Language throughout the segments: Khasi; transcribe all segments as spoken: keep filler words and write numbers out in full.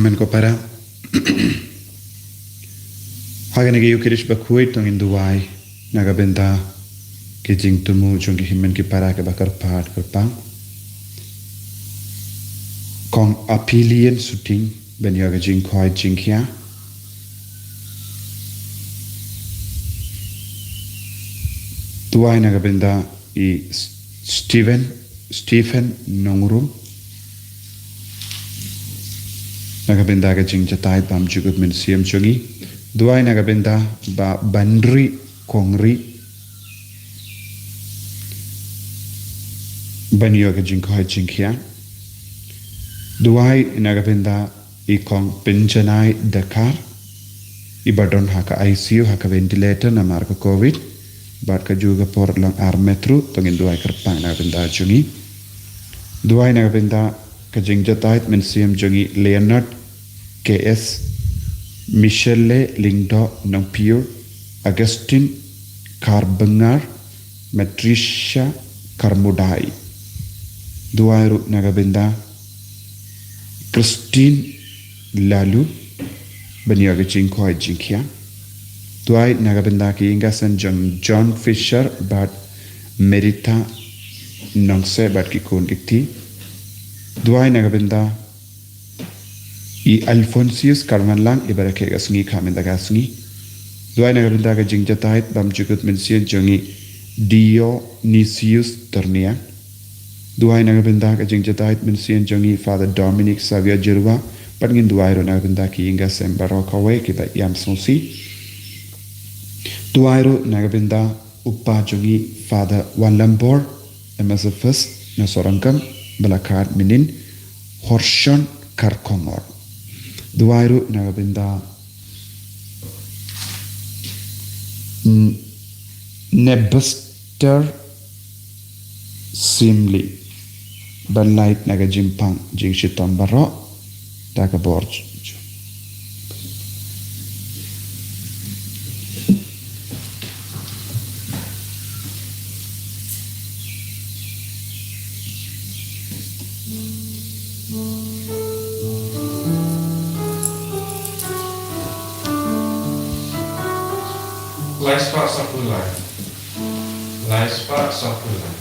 Men ko para. Ha kane ka Eucharist bakhuid to ngin duwai na ka bynta ki jingthmu jong ki hynmen ki para kiba kyrpad kyrpang. Kong Apilian Suting, ban ïoh ka jingkhot jingkhia. Duwai na ka bynta i Stephen, Stephen Nongrum. Na ka bynta ka jingjahthait bymjukut mynsiem jong ngi. Duwai na ka bynta Bah Banri Kongri, ban ïoh ka jingkhot jingkhia. Duwai na ka bynta i Kong Pynjanai Dakar, iba don ha ka I C U, ha ka ventilator namar ka covid. Bad ka ju ka por lang ar metro, to ngin duwai kyrpang na ka bynta jong ngi. Duwai na ka bynta ka jingjahthait mynsiem jong i Leonard K S, Michelle Lyngdoh Nongpyiur, Augustine Karbengar, Matricia Karmudai. Duwai ruh na ka bynta Christine Lalu, ban ïoh ka jingkhot jingkhia. Duwai na ka bynta ki ïing ki sem jong John Fisher bad Merita Nongse bad ki khun ki kti. Duwai na ka bynta i Alphonsius Karmanlang, iba rakhe ka sngi ka mynta ka sngi. Duwai na ka bynta ka jingjahthait bymjukut mynsiem jong i Dionysius Ternia. Duwai na ka bynta ka jingjahthait mynsiem jong i Father Dominic Xavier Jyrwa. Bad ngin duwai ruh na ka bynta ki ïing ki sem baroh kawei kiba ïam sngewsih. Duwai ruh na ka bynta u kpa jong i Father Wanlambor, M S F S, na Sorangkam, ba la khad mynnin, Horshon Karkongor. Duwai ruh na ka bynta N-, Nebester Simli, ban lait na ka jingpang jingshitom baroh da ka bor. Lai spah sawphew lai. Lai spah sawphew lai.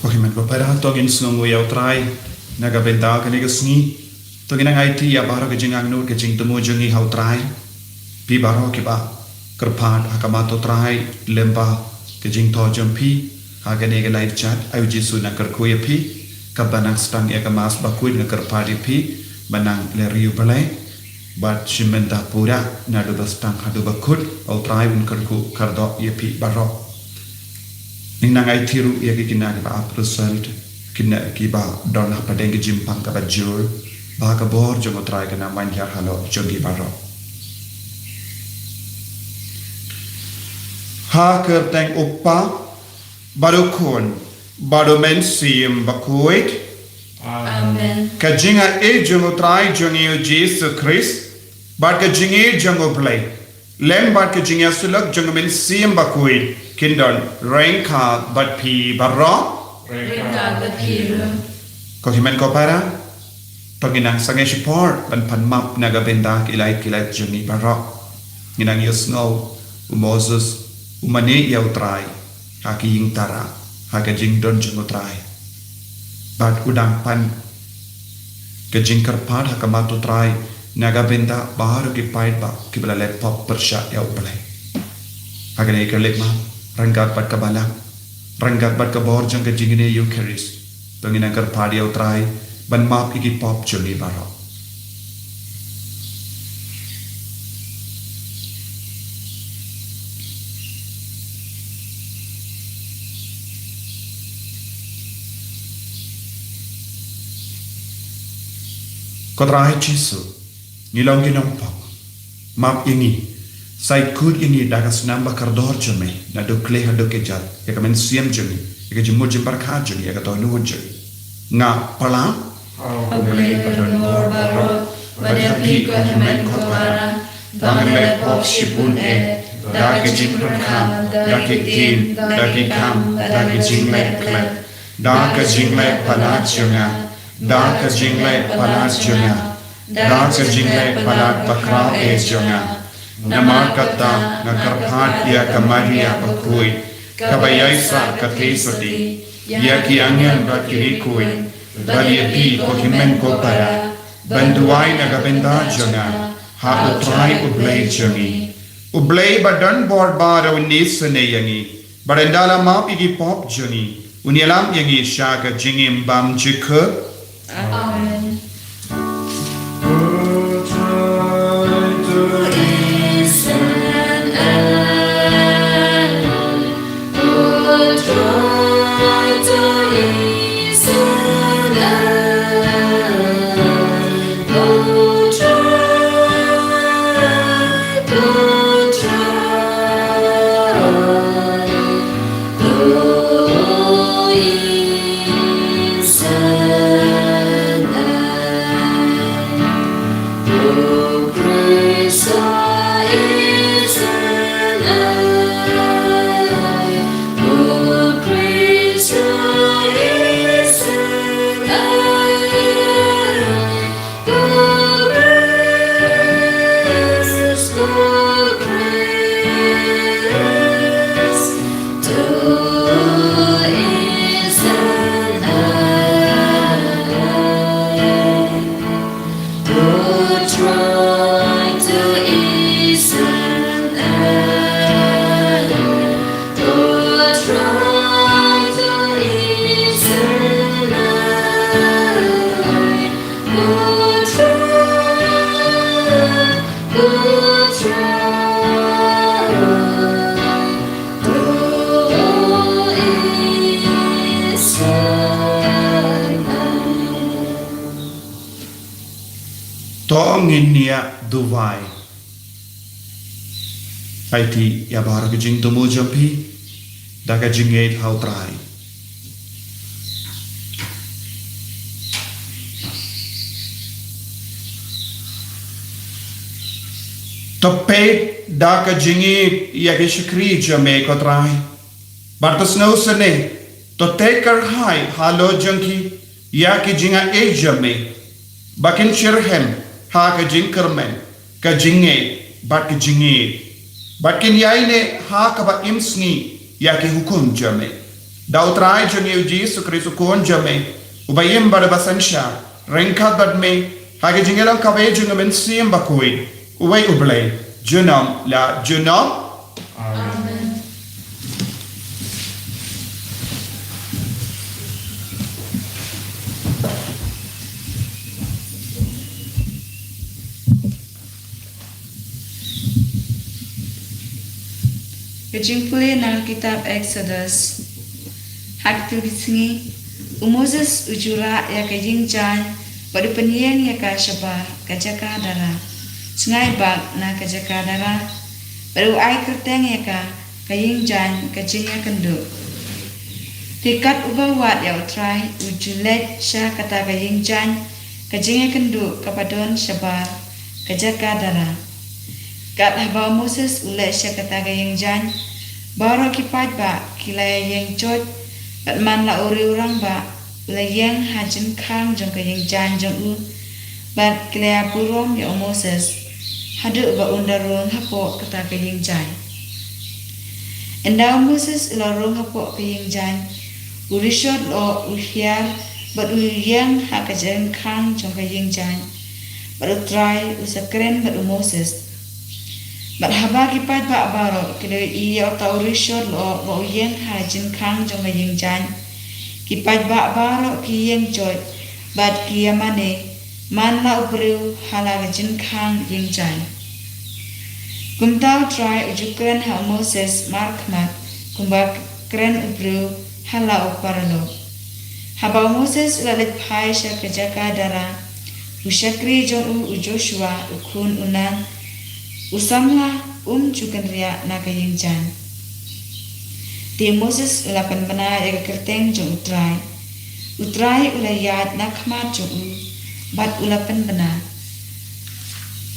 Okay, men ko para, to ngin sngewnguh ïa U Trai na ka bynta kane ka sngi. To ngin nang aiti ïa baroh ka jingangnud ka jingthmu jong ngi ha U Trai. Phi baroh kiba kyrpad ha khmat U Trai lyngba ka jingthoh jong phi ha kane ka live chat, ai U Jisu un nang kyrkhu ïa phi. Kaba nang sdang ïa ka Mass bakhuid nga kyrpad ïa phi ban nang leh ri U Blei. Bad shim bynta pura naduh ba sdang haduh ba kut, U Trai un kyrkhu kyrdoh ïa phi baroh. Ngin nang aiti ruh ïa ki khynnah kiba ap result, khynnah kiba don hapdeng ka jingpang kaba jur, ba ka bor jong U Trai kan nang wan hiar halor jong ki baroh. Ha ka kyrteng U Kpa, bad U Khun, bad U Mynsiem Bakhuid. Amen. Amen. Ka jingïeit jong U Trai jong ngi U Jisu Khrist, bad ka jingïeit jong U Blei, lem bad ka jingïasyllok jong U Mynsiem Bakhuid, kin don ryngkat bad phi baroh. Ryngkat bad phi ruh. Ko hynmen ko para, to ngin nang sangeh shipor ban pan map na ka bynta ki lait ki lait jong ngi baroh. Ngin nang ïohsngew u Moses u mane ïa U Trai ha ki ïing tara, ha ka jingdon jong U Trai. Bad u dang pan ka jingkyrpad ha khmat U Trai na ka bynta baroh ki paidbah kiba la leh pop pyrshah ïa U Blei. Ha kane ka leit map, ryngkat bad ka balang, ryngkat bad ka bor jong ka jingïaineh Eukharist, to ngin nang kyrpad ïa U Trai ban map ïa ki pop jong ngi baroh. Ko Trai Jisu, ngi long ki nongpop. Map ïa ngi. Sa ïakut ïa ngi da ka snam ba kordor jong me, naduh khleh haduh kjat, ïa ka mynsiem jong ngi, ïa ka jingmut jingpyrkhat jong ngi, ïa ka dohnud jong ngi. Nga palat. Haba U Blei u don bor baroh, bad ïa phi ko hynmen ko para, ba nga leh pop shibun eh, da ka jingpyrkhat, da ki ktien, da ki kam, da ka jingleh khlem, da ka jingleh palat jong nga, da ka jingleh palat jong nga, da ka jingleh palat bakhraw eh jong nga. Namar kata nga kyrpad ïa ka Maria Bakhuid, kaba ïaisah ka theisotti, ïa ki angel bad ki riewkhuid, bad ïa phi ko hynmen ko para, ban duwai na ka bynta jong nga ha U Trai U Blei jong ngi. U Blei ba don bor baroh un isynei ïa ngi, bad ynda la map ïa ki pop jong ngi, un ïalam ïa ngi sha ka jingim bymjukut. Amen. To ngin ïa duwai. Aiti ïa baroh ki jingthmu jong phi da ka jingïeit ha U Trai. To peit da ka jingïeit ïa ki shakri jong me ko Trai. Bad to sngewsynei, to teh kyrhai halor jong ki ïa ki jingaiei jong me, ba kin shitrhem ha ka jingkyrmen, ka jingngeit bad ka jingïeit, bad kin ïaineh ha kaba im sngi ïa ki hukum jong me. Da U Trai jong ngi U Jisu Khrist U Khun jong me, uba im bad uba synshar ryngkat bad me ha ka jingïalang kawei jong U Mynsiem Bakhuid, uwei U Blei, junom la junom. Amen. Ka jingpule na ka kitab Exodus. Ha kito ki sngi, u Moses u ju rah ïa ka ïing jaiñ, bad u pynïeng ïa ka shabar ka jaka dara, jngai bak na ka jaka dara, bad u ai kyrteng ïa ka, ka ïing jaiñ ka jingïakynduh. Te kat uba wad ïa U Trai, u ju leit sha kata ka ïing jaiñ ka jingïakynduh kaba don shabar ka jaka dara. Kat haba u Moses u leit sha kata ka ïing jaiñ, baroh ki paidbah ki la ïeng joit, bad man la u riewrangbah u la ïeng ha jingkhang jong ka ïing jaiñ jong u, bad ki la ïaburom ïa u Moses haduh ba un da rung hapoh kata ka ïing jaiñ. Ynda u Moses u la rung hapoh ka ïing jaiñ, u rishot lyoh u hiar bad u ïeng ha ka jingkhang jong ka ïing jaiñ, bad U Trai u sa kren bad u Moses. Bad haba ki paidbah baroh ki la ïohi ïa uta u rishot lyoh ba u ïeng ha ka jingkhang jong ka ïing jaiñ, ki paidbah baroh ki ïeng joit bad ki ïamane man la u briew ha la ka jingkhang ïing jaiñ. Kumta U Trai u ju kren ha u Moses markhmat kumba kren u briew ha la u paralok. Haba u Moses u la leit phai sha ka jaka dara, u shakri jong u, u Joshua u khun u Nun, u samla um ju kynriah na ka ïing jaiñ. Te u Moses u la pynbna ïa ka kyrteng jong U Trai. U Trai u la ïaid na khmat jong u bad u la pynbna: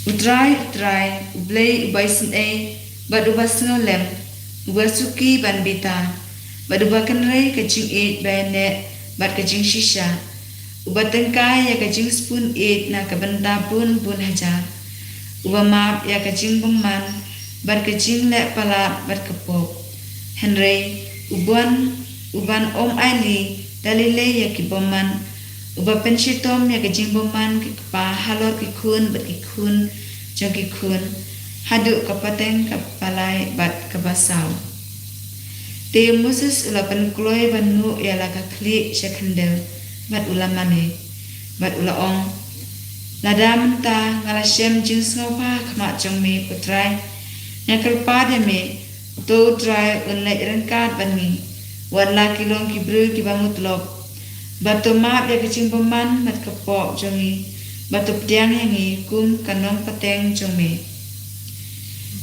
U Trai, U Trai, U Blei uba isynei bad uba sngewlem, uba suki ban bitar, bad uba kynrei ka jingïeit ba ïaineh bad ka jingshisha, uba tyngkai ïa ka jingspun ïeit na ka bynta bun bun hajar, uba map ïa ka jingbymman bad ka jingleh palat bad ka pop, hynrei uban, uban ym ailad da lei lei ïa ki bymman, uba pynshitom ïa ka jingbymman ki kpa halor ki khun bad ki khun jong ki khun, haduh ka pateng kaba lai bad kaba saw. Te u Moses u la pynkloi ban nuh ïa la ka khlieh sha khyndew, bad u la mane, bad u la ong: Lada mynta nga la shem jingsngewbha ha khmat jong me, ko Trai, nga kyrpad ïa me, to U Trai un leit ryngkat bad ngi, wat la ki long ki briew kiba mutlop, bad to map ïa ka jingbymman bad ka pop jong ngi, bad to pdiang ïa ngi kum ka nongpateng jong me.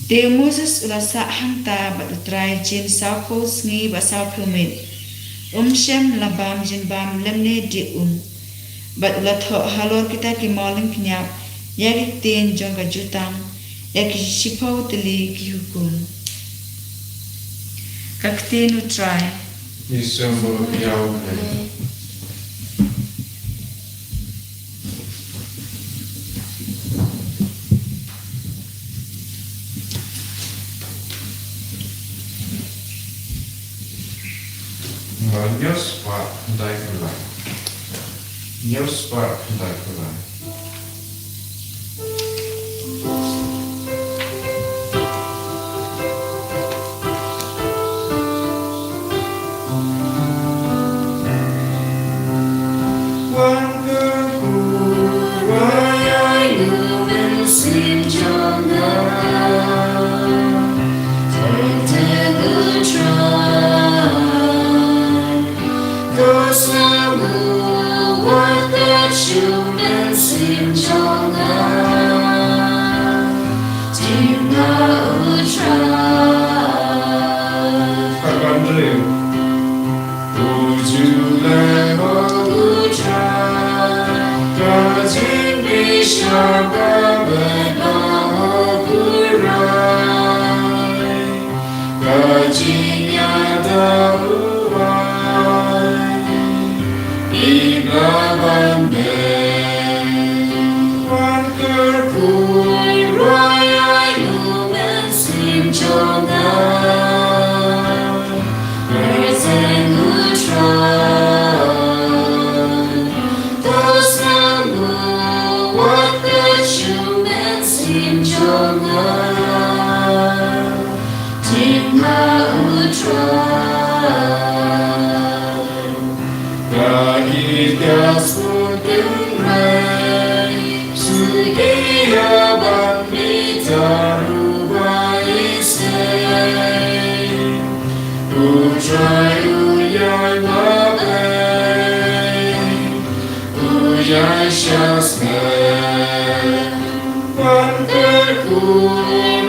Te u Moses u la sah hangta bad U Trai jin sawphew sngi bad sawphew miet, um shym la bam jingbam lymne dih um. Bad u la thoh halor kita ki mawlyngkniap ïa ki ktien jong ka jutang, ïa ki shiphew tylli ki hukum. Ka ktien U Trai. Ngi sngewbha ïa U Blei. Hynñiew spah khyndai phew lai. Hynñiew spah khyndai phew lai. Wan kyrkhu ruh ïa u Mynsiem jong nga. Teng teng U Trai, to sngewbha wat kat sha u Mynsiem jong nga. Tim na U Trai. Khat ban hynriew. U ju leh ba U Trai, ka jingbishar ba beit ba U Trai, ka jingïada u ai, ïa nga ban beit. Wan kyrkhu ruh ïa u Mynsiem jong nga. Kyrteng U Trai, to sngewbha wat kat sha u Mynsiem jong nga. Tim na U Trai. Ka ïeit ka sngewthuh rei, sngewthuh ïa ban bitar u ba isynei. U Trai u ïai madan, u ïai shahsneng. Wan kyrkhu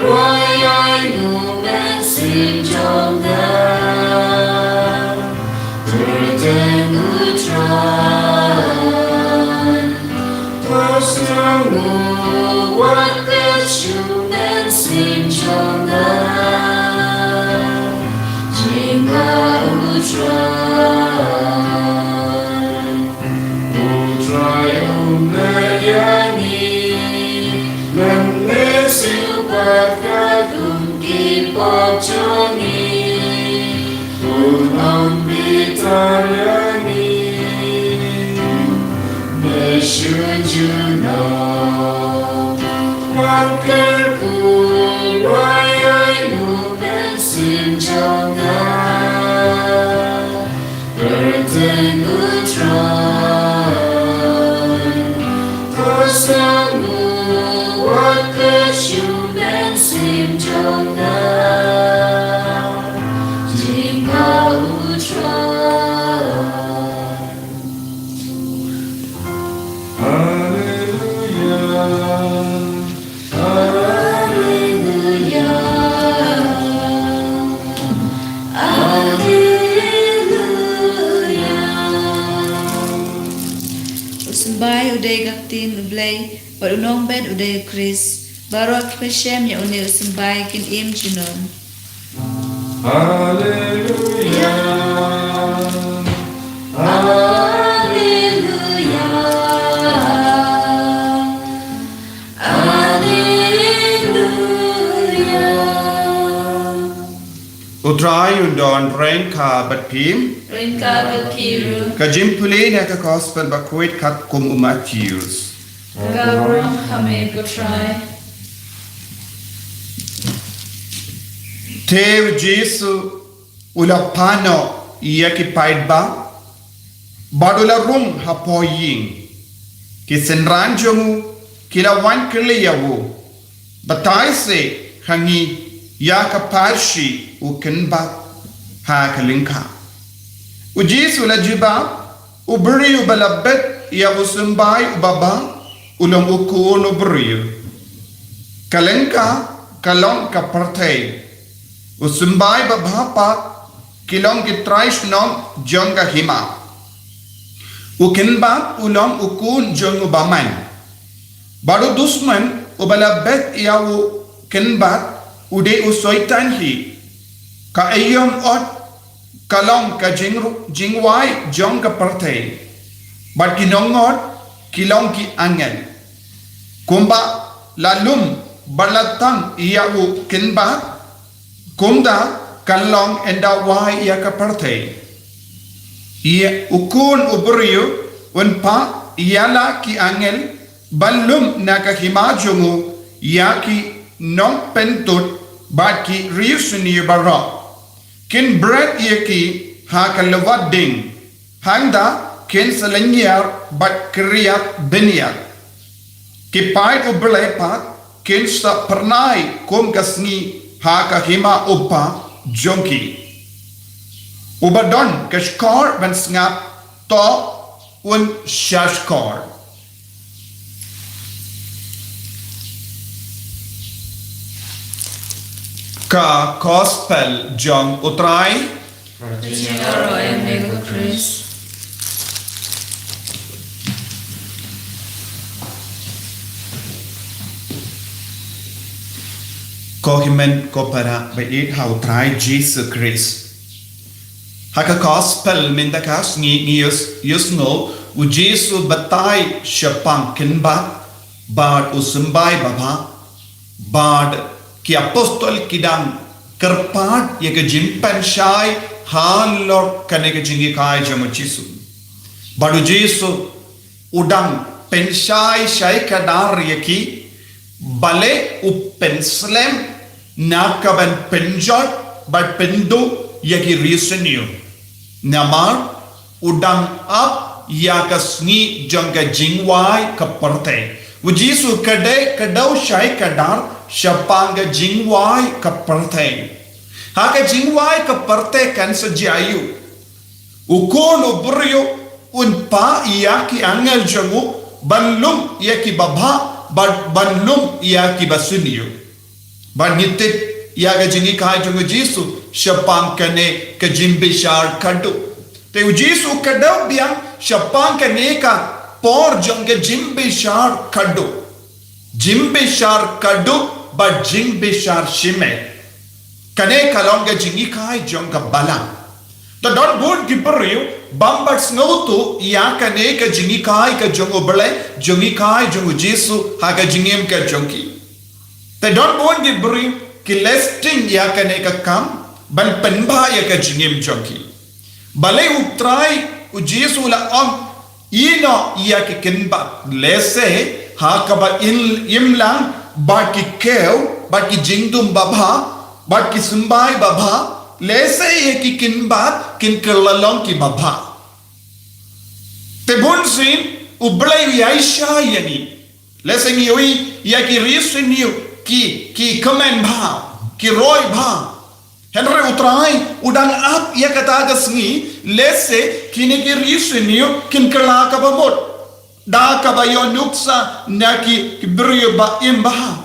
ruh ïa u Mynsiem jong nga. Trai, U Trai, um leh ïa ngi, lem leh siew pat katkum ki pop jong ngi, un ym bitar ïa ngi. Ngi shun junom, wat kyrkhu ïa U Mynsiem jong nga. Kyrteng U Trai, to sngewbha wat kyrkhu ïa U Mynsiem jong nga. Jingkyrkhu U Trai. Haleluya. Haleluya. Haleluya. U symbai u dei ka ktien U Blei, bad u nongbet u dei U Khrist. Baroh kiba shem ïa une u symbai kin im junom. Haleluya. Haleluya. Haleluya. U Trai un don ryngkat bad phi. Ryngkat bad phi ruh. Ka jingpule na ka Gospel bakhuid katkum u Mathaios. Ka burom ha me ko Trai. Te u Jisu u la pan noh ïa ki paidbah, bad u la rung hapoh ïing. Ki synran jong u ki la wan kylli ïa u, batai seh ha ngi ïa ka parshi u kynbat ha ka lyngkha. U Jisu u la jubab, u briew uba la bet ïa u symbai uba bha, u long u khun u briew. Ka lyngkha ka long ka pyrthei. U symbai babha pat ki long ki trai shnong jong ka hima. U kynbat u long u khun jong u bymman. Bad u dusman uba la bet ïa u kynbat u dei u Soitan hi. Ka aïom ot ka long ka jingru-, jingwai jong ka pyrthei. Bad ki nongot ki long ki angel. Kumba la lum bad la tang ïa u kynbat, kumta kan long ynda wai ïa ka pyrthei. Ïa u khun u briew un phah ïa la ki angel ban lum na ka hima jong u ïa ki nongpynthut bad ki riewsniew baroh. Kin bret ïa ki ha ka lwat ding, hangta kin sa lynñiar bad khriat bniat. Ki paid U Blei pat kin sa phyrnai kum ka sngi ha ka hima u Kpa jong ki. Uba don ka shkor ban sngap to un shahshkor. Ka Gospel jong U Trai. Ka jingïaroh ïa me ko Khrist. Ko hynmen ko para ba ïeit ha U Trai Jisu Khrist. Ha ka Gospel mynta ka sngi ngi ïohs-, ïohsngew u Jisu batai shaphang kynbat bad u symbai babha. Bad ki apostol ki dang kyrpad ïa ka jingpynshai halor kane ka jinghikai jong u Jisu. Bad u Jisu u dang pynshai shai kdar ïa ki, balei u pynslem na ka ban pynjot bad pynduh ïa ki riewsniew. Namar u dang ap ïa ka sngi jong ka jingwai ka pyrthei. U Jisu ka dei ka dei u shai kdar shaphang ka jingwai ka pyrthei. Ha ka jingwai ka pyrthei kan sa jia aiu? U Khun u briew un phah ïa ki angel jong u ban lum ïa ki babha, ban, ban lum ïa ki basniew. Bad ngi tip ïa ka jinghikai jong u Jisu shaphang kane ka jingbishar khadduh. Te u Jisu ka dei u biang shaphang kane ka por jong ka jingbishar khadduh. Jingbishar khadduh bad jingbishar shimet. Kane ka long ka jinghikai jong ka balang. Te don bun ki briew bym pat sngewthuh ïa kane ka jinghikai ka jong U Blei, jinghikai jong U Jisu ha ka jingim ka jong ki. Te don bun ki briew ki leh sting ïa kane ka kam ban pynbha ïa ka jingim jong ki. Balei U Trai U Jisu u la ong, ïehnoh ïa ki kynbat, lehse ha kaba im, imlang bad ki kiew, bad ki jingdum babha, bad ki symbai babha, lehse ïa ki kynbat kin kylla long ki babha. Te bunsien U Blei u ïaishah ïa ngi. Lehse ngi ïohi ïa ki ri Sumar, ki, ki kmen bha, ki roi bha. Hynrei U Trai u dang ap ïa kata ka sngi, lehse kine ki ri Sumar kin kylla kaba mut. Da kaba ïoh nuksa na ki, ki briew ba im bha.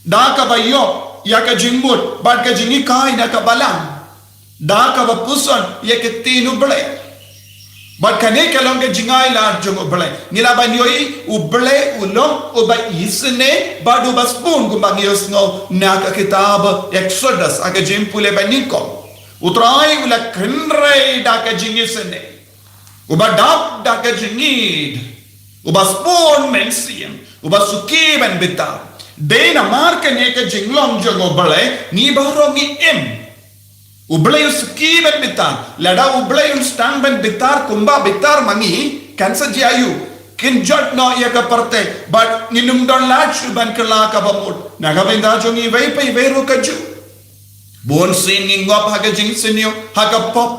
Da kaba ïoh ïa ka jingmut bad ka jinghikai na ka balang. Da kaba pynshong ïa ka ktien U Blei. Bad kane ka long ka jingai lad jong U Blei. Ngi lah ban ïohi U Blei u long uba isynei bad uba sbun kumba ngi ïohsngew na ka kitab Exodus ha ka jingpule ba nyngkong. U Trai u la kynrei da ka jingisynei. Uba dap da ka jingïeid. Uba sbun mynsiem. Uba suki ban bitar. Dei namar kane ka jinglong jong U Blei ngi baroh ngi im. U Blei u suki ban bitar. Lada U Blei un sdang ban bitar kumba bitar ma ngi, kan sa jia aïu? Kin jot noh ïa ka pyrthei bad ngin ym don lad shuh ban kylla kaba mut na ka bynta jong iwei pa iwei ruh kajuh. Bunsien ngi ngop ha ka jingsniew, ha ka pop.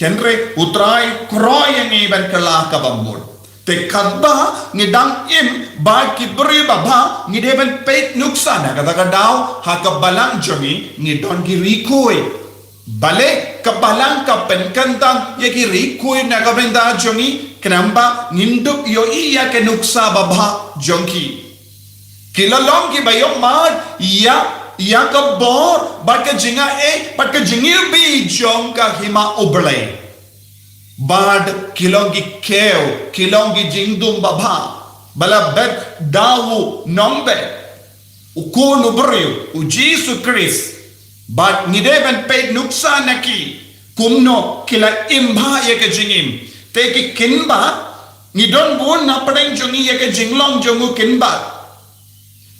Hynrei U Trai u kyrkhu ïa ngi ban kylla kaba mut. Te katba ngi dang im bad ki briew babha, ngi dei ban peit nuksa na kata ka daw ha ka balang jong ngi, ngi don ki rikui. Balei ka balang ka pynkyntang ïa ki rikui na ka bynta jong ngi, khnang ba ngin dup ïohi ïa ka nuksa babha jong ki. Ki la long kiba ïohmad ïa, ïa ka bor bad ka jingai bad ka jingïohi jong ka hima U Blei. Bad ki long ki kiew, ki long ki jingdum babha ba la bet da u nongbet, U Khun u briew, U Jisu Khrist. Bad ngi dei ban peit nuksa na ki, kumno ki la im bha ïa ka jingim. Te ki kynbat, ngi don bun na pdeng jong ngi ïa ka jinglong jong u kynbat.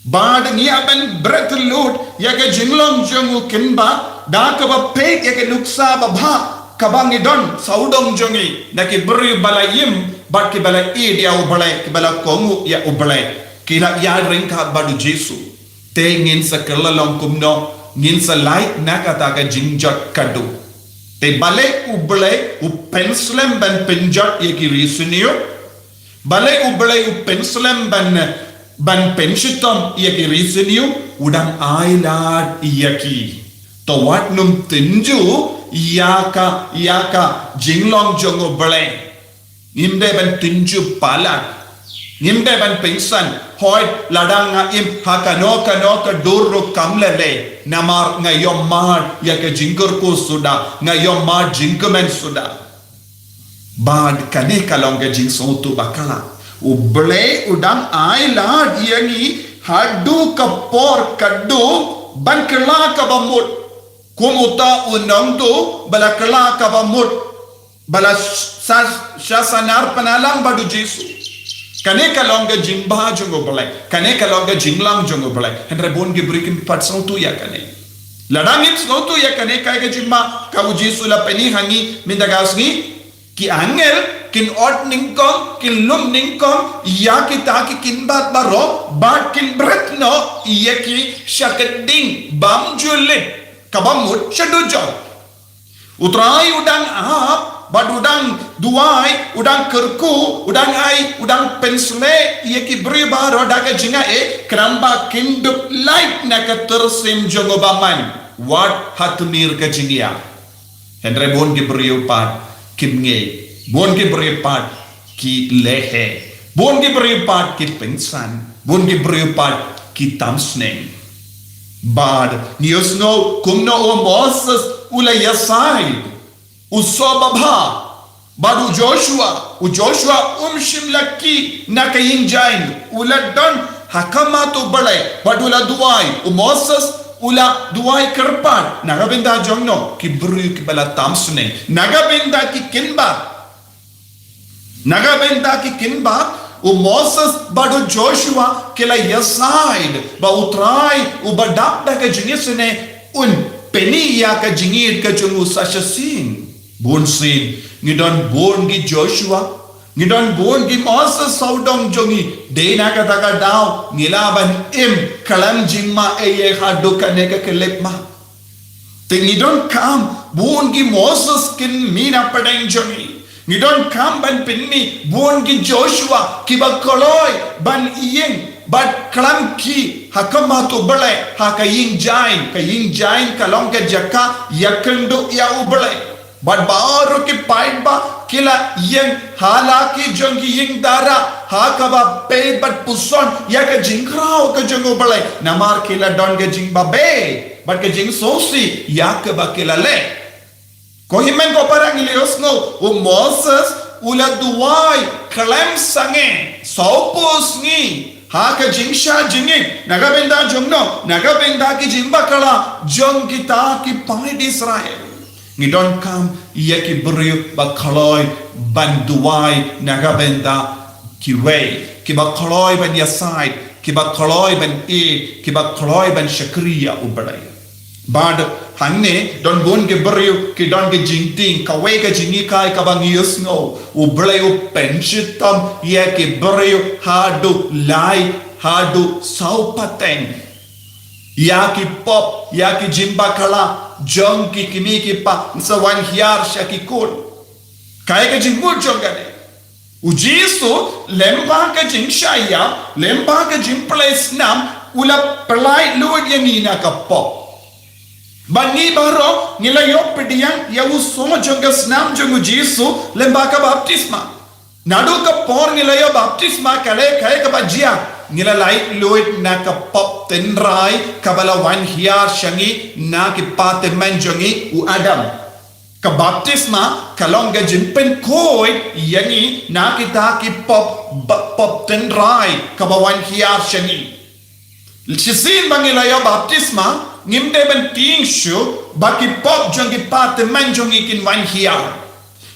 Bad ngi hap ban bret lut ïa ka jinglong jong u kynbat da kaba peit ïa ka nuksa babha kaba ngi don sawdong jong ngi na ki briew ba la im bad kiba la ïeit ïa U Blei, kiba la kohnguh ïa U Blei, ki la ïaryngkat bad U Jisu. Te ngin sa kylla long kumno, ngin sa lait na kata ka jingjot kadu. Te balei U Blei u pynslem ban pynjot ïa ki ri Sumar? Balei U Blei u pynslem ban, ban pynshitom ïa ki ri Sumar? U dang ailad ïa ki. To wat nym tynjuh ïa ka, ïa ka jinglong jong U Blei. Ngim dei ban tynjuh palat. Ngim dei ban pynsan, hooid lada nga im ha kano kano ka dur ruh kam lei lei, namar nga ïohmad ïa ka jingkyrkhu suda, nga ïohmad jingkmen suda. Bad kane ka long ka jingsngewthuh ba khlaiñ. U Blei u dang ailad ïa ngi haduh ka por kaduh ban kylla kaba mut. Kum uta u nongtuh ba la kylla kaba mut, ba la sa, sa, sanar pynalong bad U Jisu. Kane ka long ka jingbha jong U Blei. Kane ka long ka jinglang jong U Blei. Hynrei bun ki briew kim pat sngewthuh ïa kane. Lada ngin sngewthuh ïa kane ka, ka jingma ka U Jisu la pyni ha ngi mynta ka sngi, ki angel kin ot nyngkong, kin lum nyngkong ïa kita ki kynbat baroh, bad kin bret noh ïa ki sha ka ding bymjulip kaba mut sha dujok. U Trai u dang ap bad u dang duwai, u dang kyrkhu, u dang ai, u dang pynshlei ïa ki briew baroh da ka jingai, khnang ba kin dup lait na ka tyrsiem jong u bymman, wat ha tmier ka jingïap. Hynrei bun ki briew pat kim ngeit, bun ki briew pat ki lehhei, bun ki briew pat ki pynsan, bun ki briew pat ki tam sneng. Bad ngi ïohsngew kumno u Moses u la ïasaid, u soh babha, bad u Joshua, u Joshua um shym la kiew na ka ïing jaiñ, u la don ha khmat U Blei, bad u la duwai, u Moses u la duwai kyrpad na ka bynta jong no, ki briew kiba la tam sne, na ka bynta ki kynbat. Na ka bynta ki kynbat, u Moses bad u Joshua ki la ïasaid ba U Trai uba dap da ka jingisynei un pyni ïa ka jingïeit ka jong u sa shisien. Bun sien ngi don bun ki Joshua, ngi don bun ki Moses sawdong jong ngi. Dei na kata ka daw ngi lah ban im khlem jingma ei ei haduh kane ka khyllipmat. Te ngi donkam bun ki Moses kin mih na pdeng jong ngi. Ngi donkam ban pynmih bun ki Joshua kiba kloi ban ïeng bad khlem khie ha khmat U Blei ha ka ïing Jain. Ka ïing Jain ka long ka jaka ïakynduh ïa U Blei. Bad baroh ki paidbah ki la ïeng ha la ki jong ki ïing dara ha kaba peit bad puson ïa ka jingkhraw ka jong U Blei. Namar ki la don ka jingbabe bad ka jingsngewsih ïa kaba ki la leh. Ko hynmen ko para, ngi la ïohsngew u Moses u la duwai khlem sangeh sawphew sngi ha ka jingshah jingit na ka bynta jong no, na ka bynta ki jingbakla jong kita ki paid Israel. Ngi donkam ïa ki briew ba kloi ban duwai na ka bynta kiwei, kiba kloi ban ïasaid, kiba kloi ban ïeit, kiba kloi ban shakri ïa U Blei. Bad hangne don bun ki briew ki don ki jingtieng. Kawei ka jinghikai kaba ngi ïohsngew, U Blei u pynshitom ïa ki briew haduh lai, haduh saw pateng. Ïa ki pop, ïa ki jingbakla jong ki kmie ki kpa, sa wan hiar sha ki khun. Kaei ka jingmut jong kane? U Jisu lyngba ka jingshah ïap, lyngba ka jingplie snam, u la pyllait luid ïa ngi na ka pop. Bad ngi baroh ngi la ïoh pdiang ïa u soh jong ka snam jong u Jisu lyngba ka baptisma. Naduh ka por ngi la ïoh baptisma, ka leh kaei kaba jia? Ngi la lait luid na ka pop tynrai kaba la wan hiar sha ngi na ki pa tymmen jong ngi u Adam. Ka baptisma ka long ka jingpynkhuid ïa ngi na kita ki pop, ba, pop tynrai kaba wan hiar sha ngi. Shisien ba ngi la ïoh baptisma, ngim dei ban tieng shuh ba ki pop jong ki pa tymmen jong ngi kin wan hiar.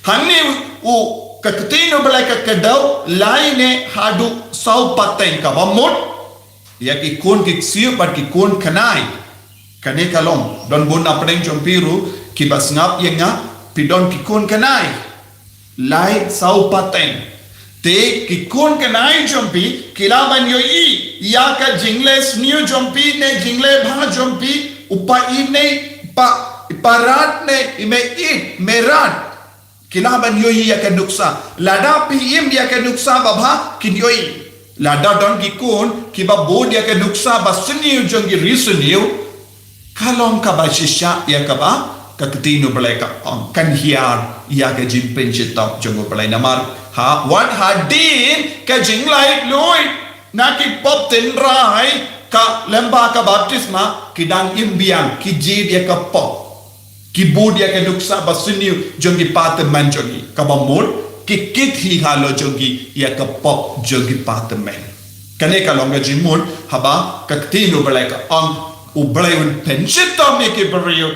Hangne u, ka ktien U Blei ka kdew lai ne haduh saw pateng, kaba mut ïa ki khun ki ksiew bad ki khun khnai. Kane ka long, don bun na pdeng jong phi ruh kiba sngap ïa nga, phi don ki khun khnai. Lai saw pateng. Te ki khun khnai jong phi ki lah ban ïohi ïa ka jingleh sniew jong phi ne jingleh bha jong phi, u pa i ne pa, i pa rat ne i mei it, mei rat. Ki lah ban ïohi ïa ka nuksa. Lada phi im ïa ka nuksa babha, kin ïohi. Lada don ki khun kiba bud ïa ka nuksa ba sniew jong ki ri sniew, ka long kaba shisha ïa kaba ka ktien U Blei ka ong, kan hiar ïa ka jingpynshitom jong U Blei. Namar ha, wat hadien ka jinglait luid na ki pop tynrai ka lyngba ka baptisma, ki dang im biang, ki jied ïa ka pop. Ki bud ïa ka nuksa ba sniew jong ki pa tymmen jong ngi, kaba mut ki kit hi halor jong ngi ïa ka pop jong ki pa tymmen. Kane ka long ka jingmut haba ka ktien U Blei ka ong, U Blei un pynshitom ïa ki briew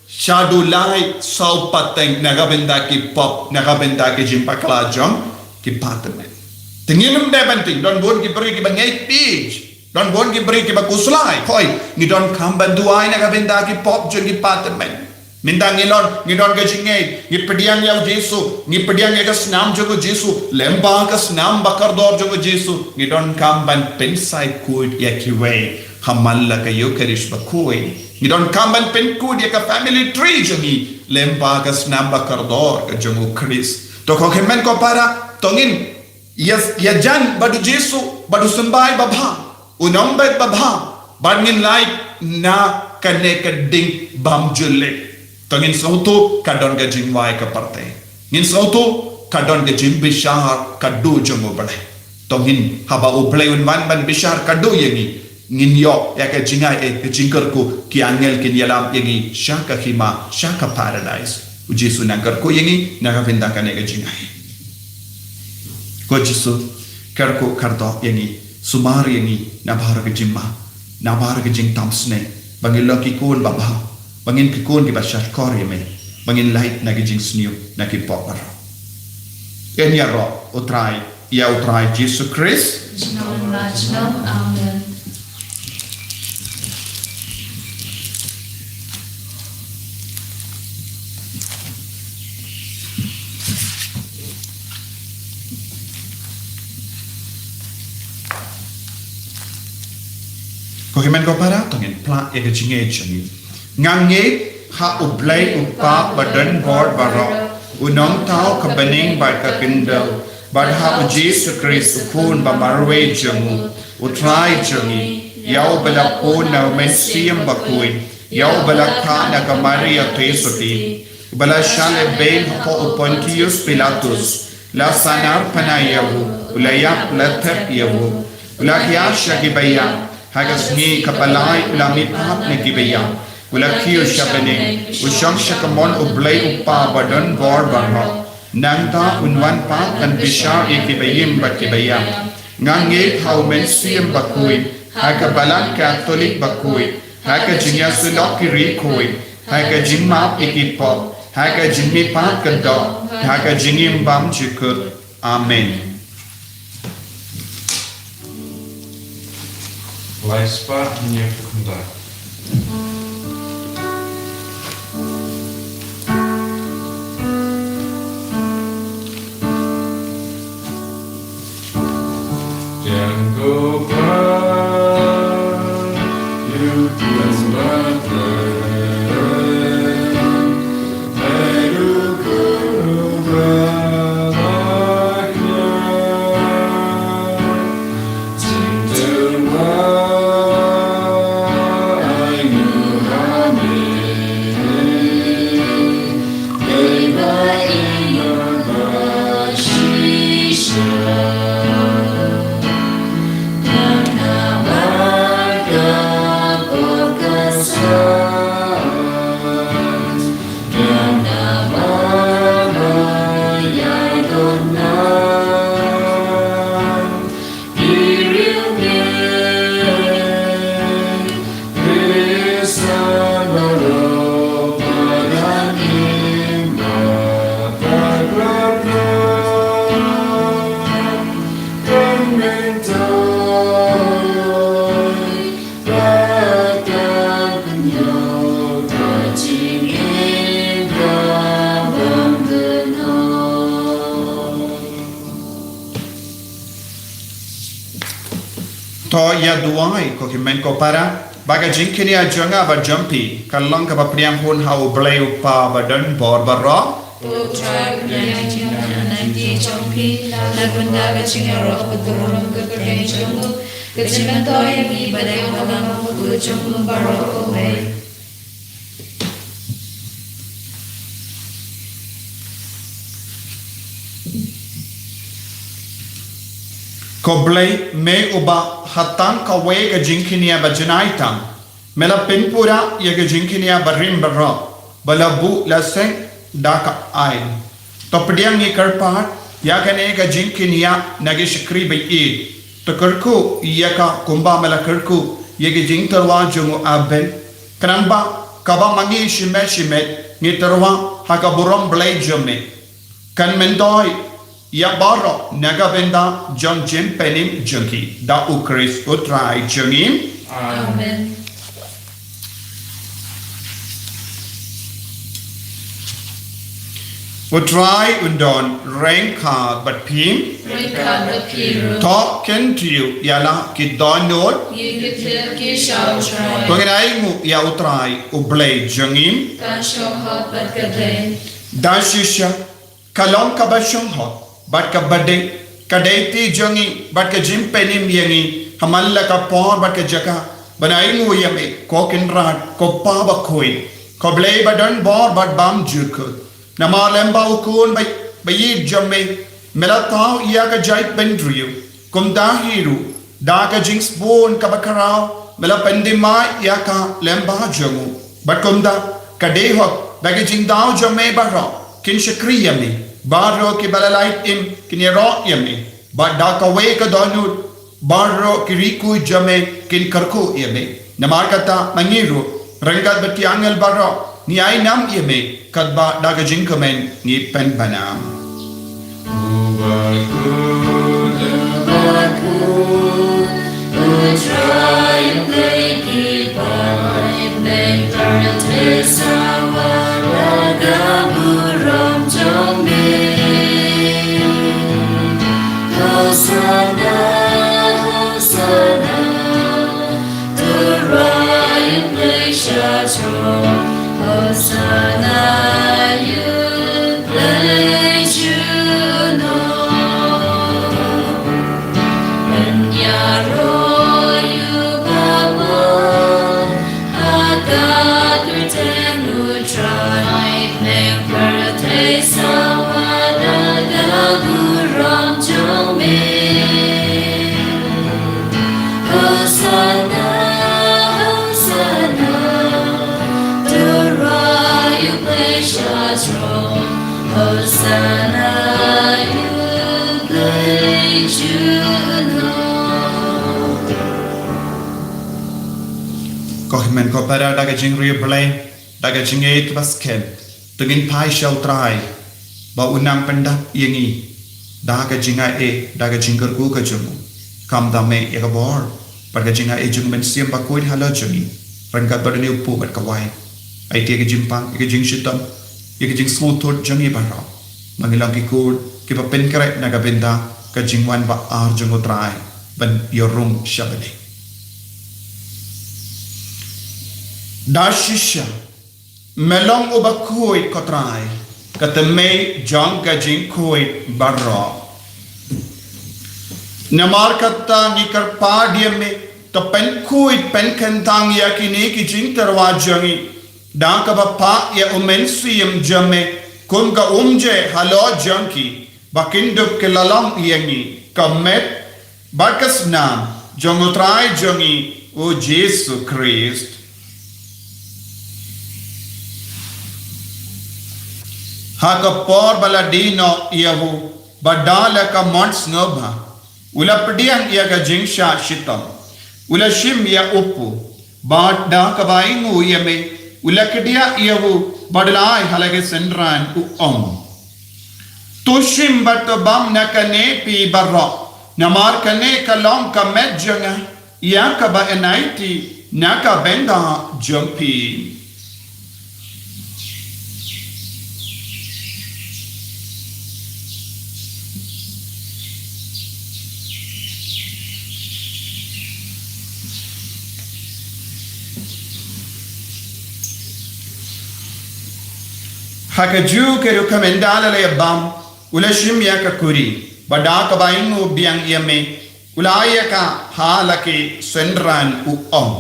shaduh lai saw pateng na ka bynta ki pop, na ka bynta ki jingbakla jong ki pa tymmen. Te ngim dei ban tieng, don bun ki briew kiba ngeit page. Don bun ki briew kiba khuslai. Hooid, ngi donkam ban duwai na ka bynta ki pop jong ki pa tymmen. Mynta ngi don, ngi don ka jingngeit, ngi pdiang ïa u Jisu, ngi pdiang ïa ka snam jong u Jisu, lyngba ka snam ba kordor jong u Jisu, ngi donkam ban pynsai khuid ïa kiwei ha man la ka Eucharist bakhuid. Ngi donkam ban pynkhuid ïa ka family tree jong ngi lyngba ka snam ba kordor ka jong u Khrist. To ko hynmen ko para, to ngin ïa, ïajan bad u Jisu, bad u symbai babha, u nongbet babha, bad ngin lait na kane ka ding bymjulip. To ngin sngewthuh ka don ka jingwai ka pyrthei. Ngin sngewthuh ka don ka jingbishar ka duh jong U Blei. To ngin, haba U Blei un wan ban bishar ka duh ïa ngi, ngin ïoh ïa ka jingai, eh, ka jingkyrkhu, ki angel kin ïalam ïa ngi sha ka hima, sha ka paradise. U Jisu nang kyrkhu ïa ngi na ka bynta kane ka jingai. Ko Jisu, kyrkhu kyrdoh ïa ngi, sumar ïa ngi na baroh ka jingma, na baroh ka jingtam sneng, ba ngin long ki khun babha, ba ngin ki khun kiba shahshkor ïa me, ba ngin lait na ki jingsniew na ki pop baroh. Ïaroh U Trai, ïa U Trai Jisu Khrist. Junom la junom. Amen. Ko hynmen ko para, to ngin plie ïa ka jingngeit jong ngi. Nga ngeit ha U Blei U Kpa badonbor baroh, U Nongthaw ka bneng bad ka khyndew, bad ha U Jisu Khrist U Khun ba marwei jong U, U Trai jong ngi, ïa uba la pun na U Mynsiem Bakhuid, ïa uba la kha na ka Maria theisotti, uba la shah lehbeiñ hapoh u Pontius Pilatus, la sahnarphna ïa u, u la ïap, la thep ïa u, u la hiar sha kiba ïap, ha ka sngi kaba lai u la mihpat na kiba ïap, u la kiew sha bneng, u shong sha kamon U Blei U Kpa badonbor baroh. Nangta un wan pat ban bishar ïa kiba im bad kiba ïap. Nga ngeit ha U Mynsiem Bakhuid, ha ka Balang Katholik bakhuid, ha ka jingïasyllok ki riewkhuid, ha ka jingmap ïa ki pop, ha ka jingmihpat ka doh, ha ka jingim bymjukut. Amen. Lai spah hynñiew phew khyndai. To ïa duwai ko hynmen ko para, ba ka jingkñia jong nga bad jong phi kan long kaba pdiang hun ha U Blei U Kpa badonbor baroh. Ko Trai, pdiang jingkñia na ki jong phi, na ka bynta ka jingïaroh ka burom ka kyrteng jong U, ka jingmyntoi ïa ngi bad ïa u Balang Bakhuid jong U baroh kawei. Ko Blei, me uba ha tang kawei ka jingkñia ba janai tam me la pynpura ïa ka jingkñia barim baroh ba la buh la seng da ka aiñ. To pdiang ngi kyrpad ïa kane ka jingkñia na ki shakri ba ïeit. To kyrkhu ïa ka kumba me la kyrkhu ïa ka jingtyrwa jong u Abel. Khnang ba kaba ma ngi shimet shimet ngi tyrwa ha ka burom Blei jong me, kan myntoi ïa baroh na ka bynta jong jingpynim jong ki, da U Khrist U Trai jong ngi. Amen. U Trai un don ryngkat bad phi. Ryngkat bad phi ruh. To kyntiew ïa la ki dohnud. Ïa ki kti ki sha U Trai. To ngin ainguh ïa U Trai U Blei jong ngi. Kan shong hok bad ka dei. Da shisha ka long kaba shong hok bad kaba dei, ka dei kti jong ngi bad ka jingpynim ïa ngi ha man la ka por bad ka jaka ban ainguh ïa me, ko Kynrad, ko Pa Bakhuid, ko Blei badonbor bad bymjukut. Namar lem bad u Khun ba, ba ïeit jong me, me la thaw ïa ka jaitbynriew. Kumta hi ruh, da ka jingsbun kaba khraw me la pyndem ïa ka lem bad jong u. Bad kumta ka dei hok ba ki jingdaw jong me baroh kin shakri ïa me, baroh kiba la lait im kin ïaroh ïa me, bad da kawei ka dohnud baroh ki riewkhuid jong me kin kyrkhu ïa me. Namar kata ma ngi ruh Ryngkat bad ki angel baroh ngi ai nam ïa me, katba da ka jingkmen ngi pynbna. Ko hynmen ko para, da ka jingriewblei, da ka jingngeit ba skhem, to ngin phai sha U Trai, ba un nang pyndap ïa ngi da ka jingaiei, da ka jingkyrkhu ka jong u. Kham tam ïa ka bor bad ka jingaiei jong u Mynsiem Bakhuid halor jong ngi, ryngkat bad une u kpu bad kawei. Ai te ka jingpang, ïa ka jingshitom, ïa ka jingsngewthuh jong ngi baroh, ba ngin long ki kur kiba pynkhreh na ka bynta ka jingwan ba ar jong U Trai ban ïarung sha bneng. Da shisha me long uba khuid, ko Trai, ka tymmen jong ka jingkhuid baroh. Namar kata ngi kyrpad ïa me, to pynkhuid pynkyntang ïa kine ki jingtyrwa jong ngi da kaba phah ïa u Mynsiem jong me kum ka umje halor jong ki, ba kin dup ki la long ïa ngi ka met bad ka snam jong U Trai jong ngi, U Jisu Khrist. Ha ka por ba la die noh ïa u, bad da la ka mon sngewbha, u la pdiang ïa ka jingshah shitom, u la shim ïa u kpu, bad da kaba ainguh ïa me, u la kdiah ïa u, bad u la ai ha la ki synran, u ong: To shim bad to bam na kane phi baroh, namar kane ka long ka met jong nga, ïa kaba yn aiti na ka bynta jong phi. Ha kajuh ka rukom ynda la ïa bam, u la shim ïa ka kuri, bad da kaba ainguh biang ïa me, u la ai ïa ka ha la ki synran, u ong: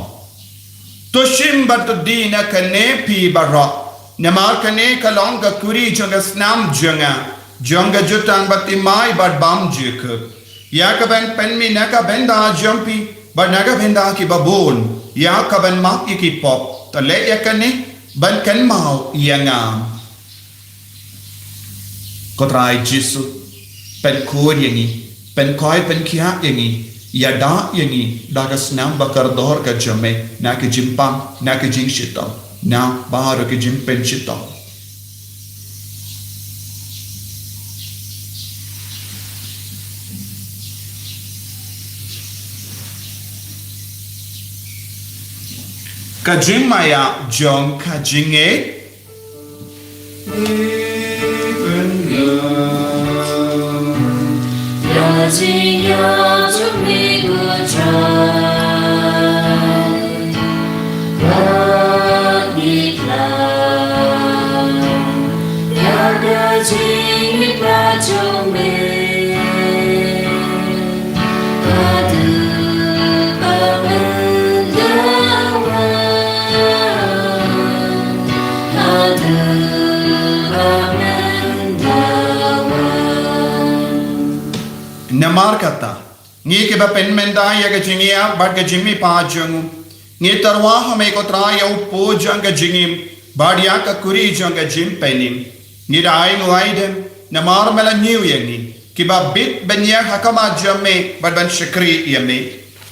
To shim bad to die na kane phi baroh, namar kane ka long ka kuri jong ka snam jong nga, jong ka jutang bad thymmai bad bymjukut, ïa kaban pynmih na ka bynta jong phi bad na ka bynta kiba bun, ïa kaban map ïa ki pop. To leh ïa kane ban kynmaw ïa nga. Ko Trai Jisu, pynkhuid ïa ngi, pynkhuid pynkhiah ïa ngi, ïada ïa ngi da ka snam ba kordor ka jong me, na ka jingpang, na ka jingshitom, na baroh ka jingpynshitom. Ka jingmaïa jong ka jingngeit. Namar kata, ngi kiba pynmynta ïa ka jingïap bad ka jingmihpat jong u, ngi tyrwa ha me ko Trai ïa u kpu jong ka jingim, bad ïa ka kuri jong ka jingpynim. Ngi da ainguh aidem, namar me la ñiew ïa ngi, kiba bit ban ïaid ha khmat jong me, bad ban shakri ïa me.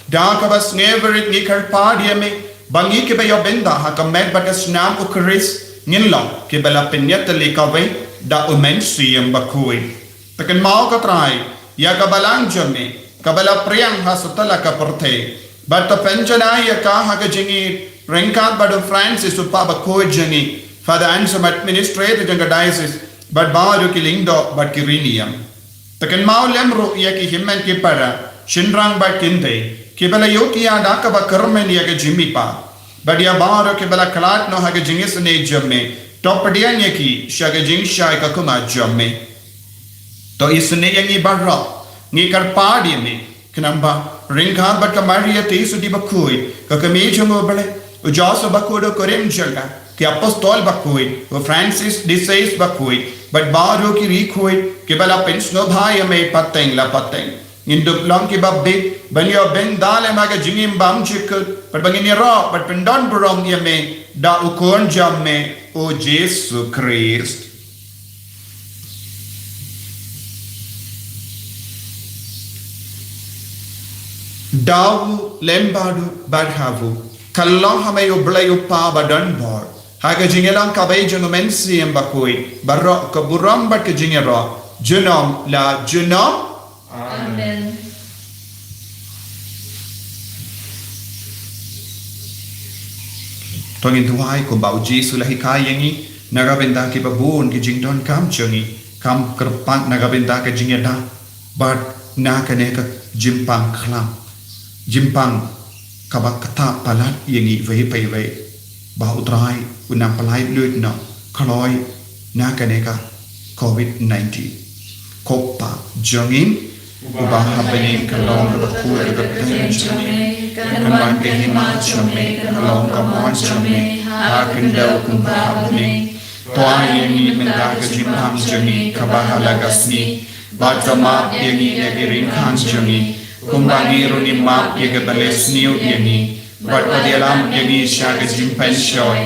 Da kaba sngewbha ngi kyrpad ïa me, Ba ngi kiba ïoh bynta ha ka met bad ka snam U Khrist ngin long kiba la pynïatylli kawei da U Mynsiem Bakhuid. Te kynmaw ko Trai ïa ka balang jong me kaba la pdiang ha satlak ka pyrthei. Bad to pynjanai ïa ka ha ka jingïeit ryngkat bad u Francis u Pop Bakhuid jong ngi, Father Anselm administrator jong ka diocese, bad baroh ki lyngdoh bad ki riewniam. Te kynmaw lem ruh ïa ki hynmen ki para, shynrang bad kynthei, kiba la ïoh ïa da kaba kyrmen ïa ka jingmihpat. Bad ïa baroh kiba la khlad noh ha ka jingisynei jong me, to pdiang ïa ki sha ka jingshai ka khmat jong me. To isynei ïa ngi baroh, ngi kyrpad ïa me, khnang ba ryngkat bad ka Maria Theisotti Bakhuid, ka kmie jong U Blei, u Joseph Bakhuid u kurim jong ka, ki apostol bakhuid, u Francis de Sales Bakhuid, bad baroh ki riewkhuid kiba la pynsngewbha ïa me pateng la pateng, ngin dup long kiba bit ban ïoh bynta lem ha ka jingim bymjukut, bad ba ngin ïaroh bad pyndonburom ïa me da U Khun jong me, U Jisu Khrist. Daw lem bad u bad ha u, ka long ha me U Blei U Kpa badonbor, ha ka jingïalang kaba ïeit jong U Mynsiem Bakhuid, baroh ka burom bad ka jingïaroh, junom la junom. Amen. To ngin duwai kumba U Jisu u la hikai ïa ngi, na ka bynta kiba bun ki jingdonkam jong ngi, kam kyrpang na ka bynta ka jingïada, bad na kane ka jingpang khlam, jingpang kaba ktah palat ïa ngi iwei pa iwei, ba U Trai un nang pyllait lut noh kloi na kane ka covid nineteen. Ko Kpa jong ngi uba ha bneng, ka long kaba khuid ka kyrteng jong me, kan wan ka hima jong me, kan long ka mon jong me ha kynthei kumba ha bneng. To ai ïa ngi mynta ka jingpang jong ngi kaba ha la ka sngi, bad to map ïa ngi ïa ki riewkhang jong ngi, kumba ngi ruh ngi map ïa kiba leh sniew ïa ngi, bad wat ïalam ïa ngi sha ka jingpynshoi,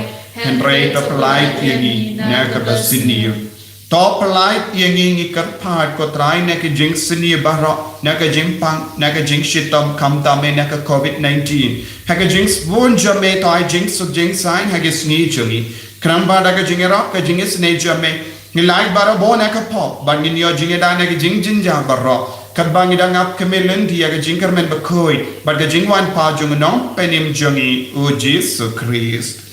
hynrei to pyllait ïa ngi na kaba sniew. To pyllait ïa ngi, ngi kyrpad ko Trai, na ka jingsniew baroh, na ka jingpang, na ka jingshitom, khamtam eh na ka covid nineteen. Ha ka jingsbun jong me to ai jingsuk jingsaiñ ha ka sngi jong ngi, khnang ba da ka jingïarap ka jingisynei jong me, ngi lait barabor na ka pop, bad ngin ïoh jingïada na ka jingjynjar baroh, katba ngi dang ap khmih lynti ïa ka jingkyrmen bakhuid bad ka jingwan pat jong U Nongpynim jong ngi, U Jisu Khrist.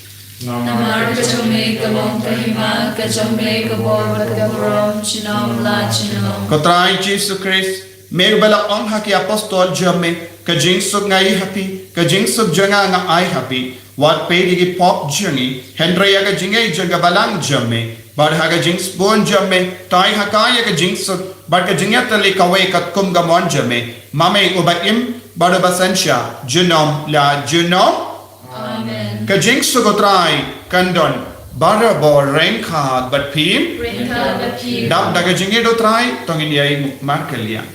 Namar ka jong me ka long ka hima, ka jong me ka bor bad ka burom, junom la junom. Ko Trai Jisu Khrist, me uba la ong ha ki apostol jong me, ka jingsuk nga ai ha phi, ka jingsuk jong nga nga ai ha phi. Wat peit ïa ki pop jong ngi, hynrei ïa ka jingaiei jong ka balang jong me, bad ha ka jingsbun jong me, to ai ha ka ïa ka jingsuk bad ka jingïatylli kawei katkum ka mon jong me, ma me uba im bad uba synshar, junom la junom. Amen. Ka jingsuk U Trai kan don barabor ryngkat bad phi. Ryngkat bad phi. Dap da ka jingïeit U Trai, to ngin ïai markylliang.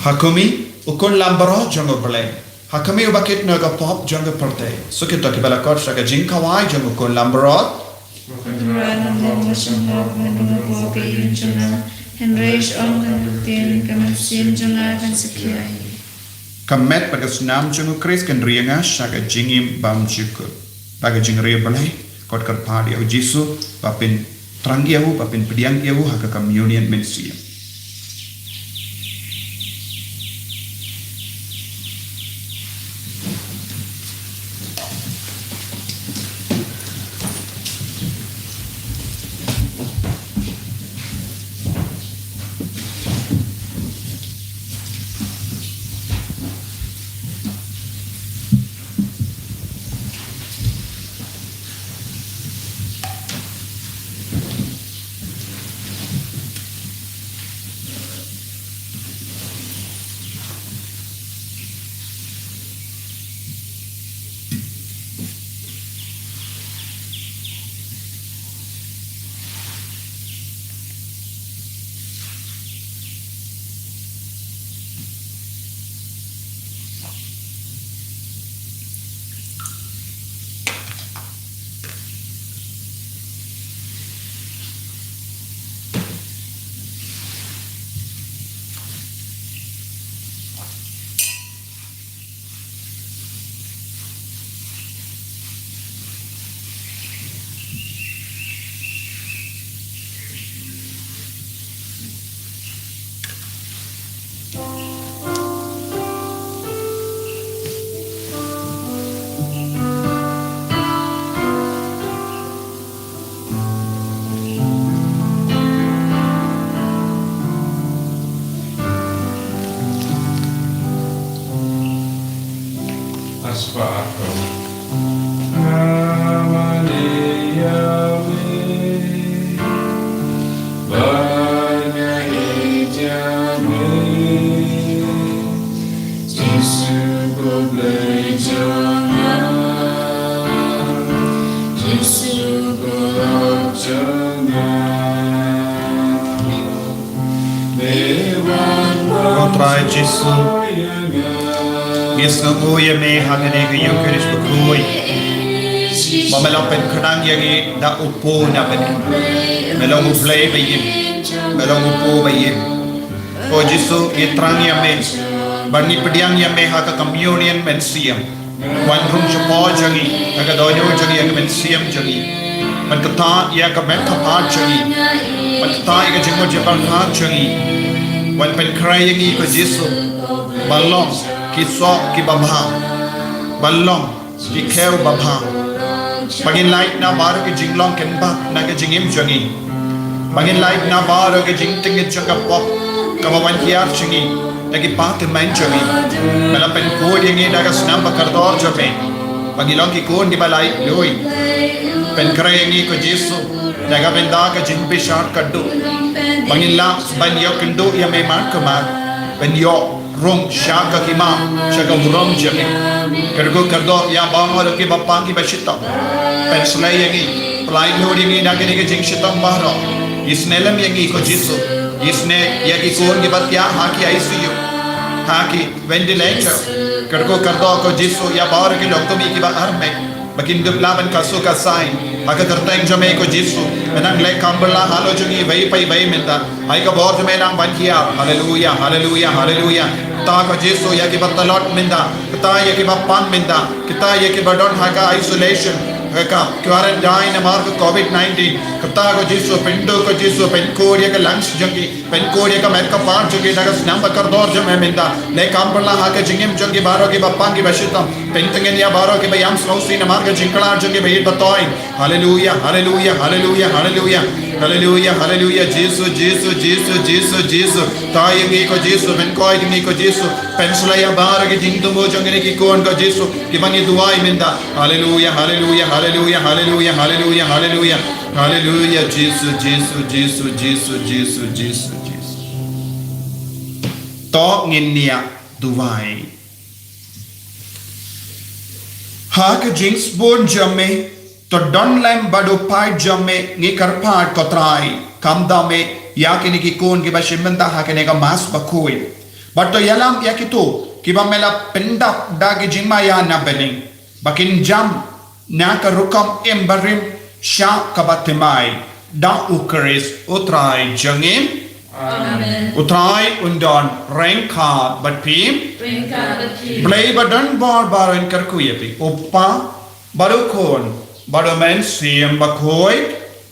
Ha khmih, u khun lambaroh jong U Blei. Ha khmih, uba kit na ka pop jong ka pyrthei. Sngewthuh kiba la khot sha ka jingkhawai jong u khun lambaroh. Hynrei sha ong ka ktien, ka mynsiem jong nga kan sa khia. Ka met bad ka snam jong U Khrist kan ri ïa nga sha ka jingim bymjukut. Bad ka jingriewblei, khot kyrpad ïa U Jisu, ba phin thrang ïa u, ba phin pdiang ïa u ha ka communion mynsiem. Trai Jisu, ngi sngewnguh ïa me ha kane ka Eucharist bakhuid, ba me la pynkhnang ïa ngi da u Pop na bneng. Me long u Blei ba im, me long u Pop ba im. Ko Jisu, ngi thrang ïa me, ba ngi pdiang ïa me ha ka communion mynsiem. Wan rung shapoh jong ngi, ha ka dohnud jong ngi, ha ka mynsiem jong ngi. Wan kata ïa ka met ka phad jong ngi. Wan kata ïa ka jingmut jingpyrkhat jong ngi. Wan pynkhreh ïa ngi ko Jisu, ban long ki soh kiba bha, ban long ki khew ba bha. Ba ngin lait na baroh ki jinglong kynbah na ka jingim jong ngi. Ba ngin lait na baroh ka jingtngit jong ka pop kaba wan hiar jong ngi da ki paid tymmen jong ngi. Me la pynkhuid ïa ngi da ka snam ba kordor jong me, ba ngin long ki khun kiba laitluid. Pynkhreh ïa ngi ko Jisu da ka bynta ka jingbishar kyrduh, ba ngin lah ban ïoh kynduh ïa me mar ka mar, ban ïoh rung sha ka hima, sha ka burom jong me. Kyrkhu kyrdoh ïa baroh kiba pang kiba shitom. Pynshlei ïa ngi, pyllait lut ïa ngi na kane ka jingshitom baroh. Isynei lem ïa ngi ko Jisu. Isynei ïa ki khun kiba thiah ha ki I C U, ha ki ventilator. Kyrkhu kyrdoh ko Jisu ïa baroh ki longkmie kiba armet, ba kin dup lah ban kasu kasai ha ka kyrteng jong me ko Jisu. Nang leh kam bylla halor jong ngi iwei pa iwei mynta. Ai ka bor jong me nang ban hiar. Haleluya, haleluya, haleluya. Kata ko Jisu ïa kiba tlot mynta, kata ïa kiba pang mynta, kata ïa kiba don ha ka isolation, ha ka quarantine namar ka covid nineteen. Kata ko Jisu, pynduh ko Jisu, pynkhuid ïa ka lungs jong ki, pynkhuid ïa ka met ka phad jong ki da ka snam ba kordor jong me mynta. Leh kam bylla ha ka jingim jong ki baroh kiba pang kiba shitom. Pyntngen ïa baroh kiba ïam sngewsih namar ka jingkhlad jong ki ba ïeit ba toiñ. Haleluya, haleluya, haleluya, haleluya. Haleluya, haleluya, Jisu, Jisu, Jisu, Jisu, Jisu. Khublei ïa ngi ko Jisu, pynkhuid ïa ngi ko Jisu. Pynshlei ïa baroh ki jingthmu jong kine ki khun ko Jisu, kiba ngi duwai mynta. Haleluya, haleluya, haleluya, haleluya, haleluya, haleluya. Haleluya, Jisu, Jisu, Jisu, Jisu, Jisu, Jisu, Jisu. To ngin ïa duwai. Ha ka jingsbun jong me, to don lem bad u paid jong me, ngi kyrpad ko Trai, kham da me ïa kine ki khun kiba shim bynta ha kane ka Mass bakhuid. Bad to ïalam ïa kito kiba me la pyndap da ki jingmaïa na bneng, ba kin jam na ka rukom im barim sha kaba thymmai. Da u Khrist u Trai jong ngi. Amen. U Trai un don ryngkat bad phi. Ryngkat bad phi. Blei ba don bor baroh un kyrkhu ïa phi. U Kpa, bad u Khun, bad u Mynsiem Bakhuid.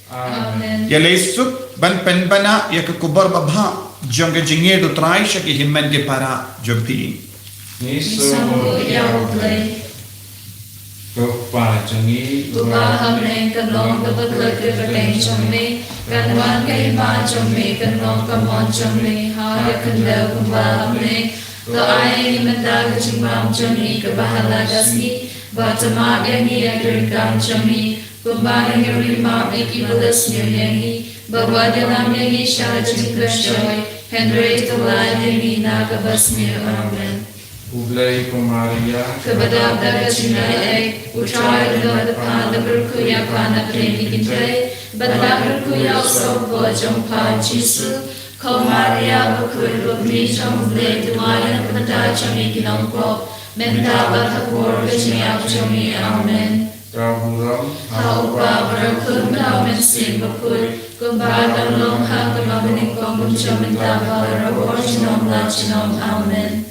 Amen. Ïaleh suk ban pynbna ïa ka khubor babha jong ka jingïeit u Trai sha ki hynmen ki para jong phi. Ngi sngewbha ïa U Blei. Ko Kpa jong ngi uba ha bneng, kan long kaba kyrkhu ka kyrteng jong me, kan wan ka hima jong me, kan long ka mon jong me ha ka khyndew kumba ha bneng. To ai ïa ngi mynta ka jingbam jong ngi kaba ha la ka sngi, bad to map ïa ngi ïa ki ryngkat jong ngi, kumba ngi ruh ngi map ïa kiba la sniew ïa ngi, bad wat ïalam ïa ngi sha ka jingpynshoi, hynrei to lait ïa ngi na kaba sniew. Amen. U Blei ko Maria, kaba dap da ka jingïaid, U Trai u don bad pha, la kyrkhu ïa pha na pdeng ki kynthei, bad la kyrkhu ïa u soh jong pha Jisu. Ko Maria bakhuid, kmie jong U Blei, duwai na ka bynta jong ngi ki nongpop, mynta bad ha ka por ka jingïap jong ngi. Amen. Ka burom ha U Kpa, bad ha U Khun, bad ha U Mynsiem Bakhuid, kumba ka long ha ka ma bneng, kum jong mynta bad barabor, junom la junom. Amen.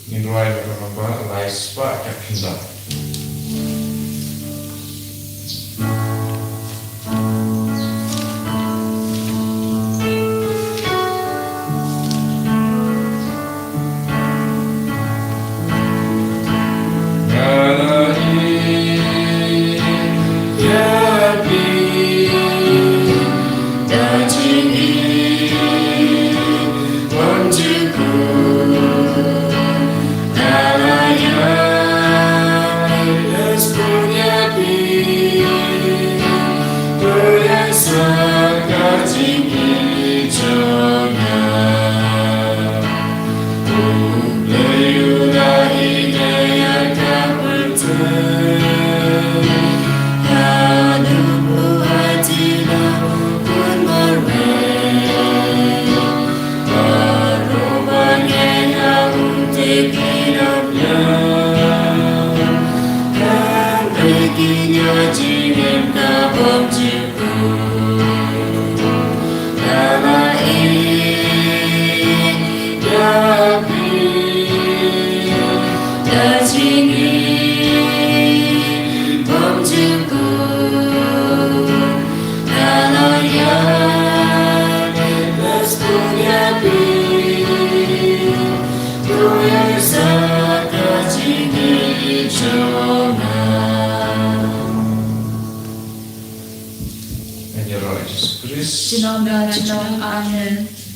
Ngin duwai da ka namba lai spah khyndai. Ïa Lord Jesus Christ. Junom, Lord, junom. Amen.